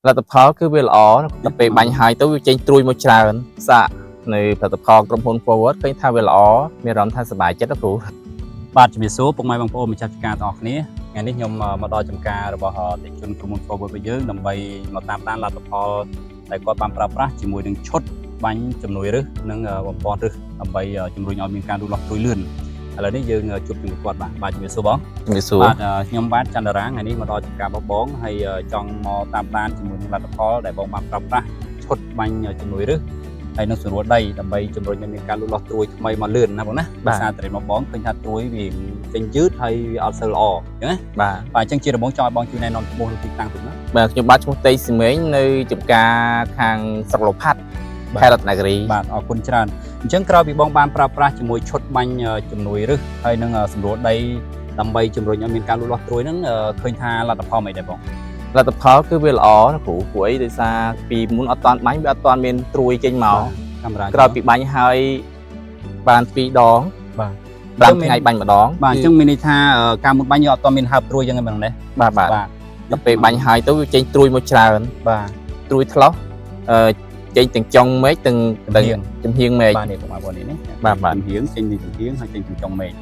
លទ្ធផលគឺវាល្អដល់ពេលបាញ់ហើយទៅវាចេញត្រួយមកច្រើនសាកនៅផលិតផលក្រុមហ៊ុន Forward ឃើញថាវាល្អមានអារម្មណ៍ថាសប្បាយចិត្តណាគ្រូ បាទជំរាបសួរពុកម៉ែបងប្អូនម្ចាស់ចម្ការទាំងអស់គ្នាថ្ងៃនេះខ្ញុំមកដល់ចម្ការរបស់អតិថិជនក្រុមហ៊ុន Forward របស់យើងដើម្បីមកតាមដានលទ្ធផលដែលគាត់បានប្រើប្រាស់ជាមួយនឹងឈុតបាញ់ជំនួយរឹសនិងបំពន់រឹសដើម្បីជំរុញឲ្យមានការលូតលាស់ត្រួយលឿនឥឡូវនេះយើងជួបជាមួយគាត់បាទបាទជំរាបសួរបង ជំរាបសួរ បាទខ្ញុំបាទចន្ទរាថ្ងៃនេះមកដល់ចម្ការរបស់បងហើយចង់មកតាមដានជាមួយនឹងលទ្ធផលដែលបងបានប្រើប្រាស់ឈុតបាញ់ជំនួយរឹសហើយនឹងស្រួលដីដើម្បីជំរុញឲ្យមានការលូតលាស់ត្រួយថ្មីមកលឿនណាបងណាដោយសារតែមកបងឃើញថាត្រួយវាចេញយឺតហើយវាអត់សូវល្អអញ្ចឹងណា បាទ បាទអញ្ចឹងជាដំបូងចង់ឲ្យបងជួយណែនាំឈ្មោះនិងទីតាំងតិចណា បាទខ្ញុំបាទឈ្មោះតីស៊ីមេងនៅចំការខាងស្រុកលផាត់ខេត្តរតនគិរី បាទអរគុណច្រើនអញ្ចឹងក្រោយពីបងបានប្រើប្រាស់ជាមួយឈុតបាញ់ជំនួយរឹសហើយនឹងស្រួលដីដើម្បីជំរុញឲ្យមានការលូតលាស់ត្រួយហ្នឹងឃើញថាលទ្ធផលមិនដែរបង លទ្ធផលគឺវាល្អណាគ្រូព្រោះអីដោយសារពីមុនអត់តាន់បាញ់វាអត់តាន់មានត្រួយចេញមក កាមេរ៉ា ក្រោយពីបាញ់ហើយបាន2ដង បាទ 5ថ្ងៃបាញ់ម្ដង បាទអញ្ចឹងមានន័យថាការមុតបាញ់យើងអត់ទាន់មានហើបត្រួយយ៉ាងហ្នឹងមែនទេ បាទបាទ បាទ ដល់ពេលបាញ់ហើយទៅវាចេញត្រួយមកច្រើន បាទ ត្រួយថ្លោះអឺចេញទាំងចុងមេឃទាំង ចំហៀង ចំហៀងមេឃ បាទនេះបងប្អូននេះណា បាទបាទ ចំហៀងចេញពីចំហៀងហើយចេញពីចុងមេឃ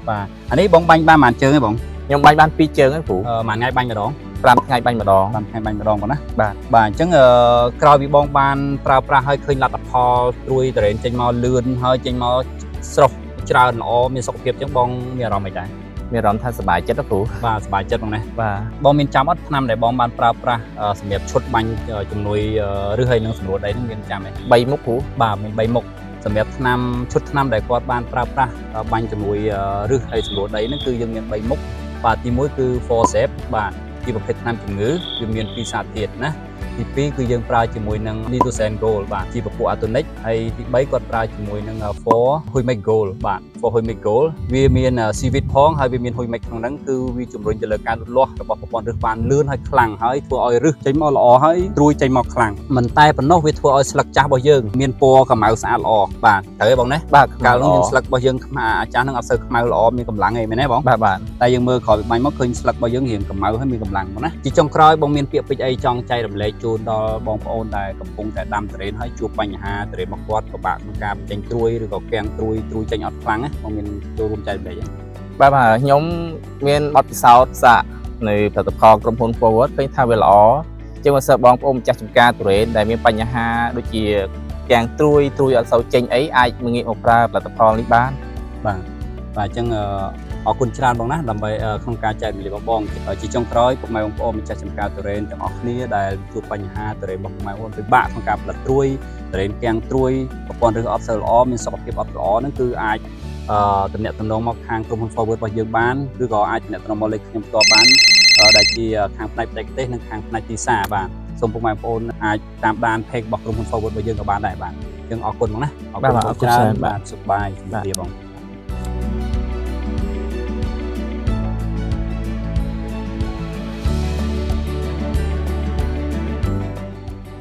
បាទអានេះបងបាញ់បានប៉ុន្មានជើងទេបង ខ្ញុំបាញ់បាន2ជើងហើយគ្រូ មួយថ្ងៃបាញ់ម្ដង 5ថ្ងៃបាញ់ម្ដង 5ថ្ងៃបាញ់ម្ដងបងណា បាទ បាទអញ្ចឹងក្រោយពីបងបានប្រើប្រាស់ហើយឃើញលទ្ធផលត្រួយតរ៉េនចេញមកលឿនហើយចេញមកស្រស់ច្រើនល្អមានសុខភាពអញ្ចឹងបងមានអារម្មណ៍មិនដែរ មានអារម្មណ៍ថាសប្បាយចិត្តណាគ្រូ បាទសប្បាយចិត្តបងណា បាទ បងមានចាំអត់ឆ្នាំដែលបងបានប្រើប្រាស់សម្រាប់ឈុតបាញ់ជំនួយឬហើយនឹងសម្រួលដីហ្នឹងមានចាំទេ 3មុខគ្រូ បាទមាន3មុខសម្រាប់ឆ្នាំឈុតឆ្នាំដែលគាត់បានប្រើប្រាស់បាញ់ជំនួយឬហើយសម្រួលដីហ្នឹងគឺយើងមាន3មុខបាទទី1គឺ forceps បាទជាប្រភេទថ្នាំជំងឺវាមានពីរសារធាតុណាទី2គឺយើងប្រើជាមួយនឹង Nitrogen Gold បាទជាពពួក Atonic ហើយទី3គាត់ប្រើជាមួយនឹង For Humic Gold បាទ For Humic Gold វាមាន Civit ផងហើយវាមាន Humic ក្នុងហ្នឹងគឺវាជំរុញទៅលើការលូតលាស់របស់ប្រព័ន្ធឫសបានលឿនហើយខ្លាំងហើយធ្វើឲ្យឫសចេញមកល្អហើយត្រួយចេញមកខ្លាំងមិនតែប៉ុណ្ណោះវាធ្វើឲ្យស្លឹកចាស់របស់យើងមានពណ៌កម្ៅស្អាតល្អបាទត្រូវទេបងណា បាទ កាលនោះយើងស្លឹករបស់យើងខ្មៅអាចារ្យហ្នឹងអត់សូវខ្មៅល្អមានកម្លាំងអីមែនទេបង បាទបាទ តែយើងមើលក្រោយពីបាញ់មកឃើញស្លឹករបស់យើងរៀងកម្ៅហើយមានកម្លាំងបងណាជាចុងក្រោយបងមានពាក្យពេចន៍អីចង់ចែករំលែកជូនដល់បងប្អូនដែលកំពុងតែដាំទុរេនហើយជួបបញ្ហាទុរេនរបស់គាត់ពិបាកក្នុងការបញ្ចេញត្រួយឬក៏កាំងត្រួយត្រួយចេញអត់ខ្លាំងណាបងមានចូលរួមចែករំលែកទេ បាទបាទខ្ញុំមានបទពិសោធន៍សាកនៅផលិតផលក្រុមហ៊ុន Forward ឃើញថាវាល្អជាងបើសិនបងប្អូនម្ចាស់ចំការទុរេនដែលមានបញ្ហាដូចជាទាំងត្រួយត្រួយអត់សូវចេញអីអាចងាកមកប្រើផលិតផលនេះបាន បាទបាទអញ្ចឹងអរគុណច្រើនបងណាដើម្បីក្នុងការចែករំលែកបងបងជាចុងក្រោយពុកម៉ែបងប្អូនម្ចាស់ចម្ការទុរេនទាំងអស់គ្នាដែលជួបបញ្ហាទុរេនរបស់ពុកម៉ែបងប្អូនពិបាកក្នុងការផលិតត្រួយទុរេនកាំងត្រួយប្រព័ន្ធឫសអត់សូវល្អមានសុខភាពអត់ល្អហ្នឹងគឺអាចទំនាក់ទំនងមកខាងក្រុមហ៊ុន Forward របស់យើងបានឬក៏អាចទំនាក់ទំនងមកលេខខ្ញុំផ្ទាល់បានដែលជាខាងផ្នែកបច្ចេកទេសនិងខាងផ្នែកទីផ្សារបាទសូមពុកម៉ែបងប្អូនអាចតាមដាន page របស់ក្រុមហ៊ុន Forward របស់យើងក៏បានដែរបាទអញ្ចឹងអរគុណបងណាអរគុណ បាទអរគុណ ច្រើន ច្រើន បាទសុខបាយជម្រាបលាបង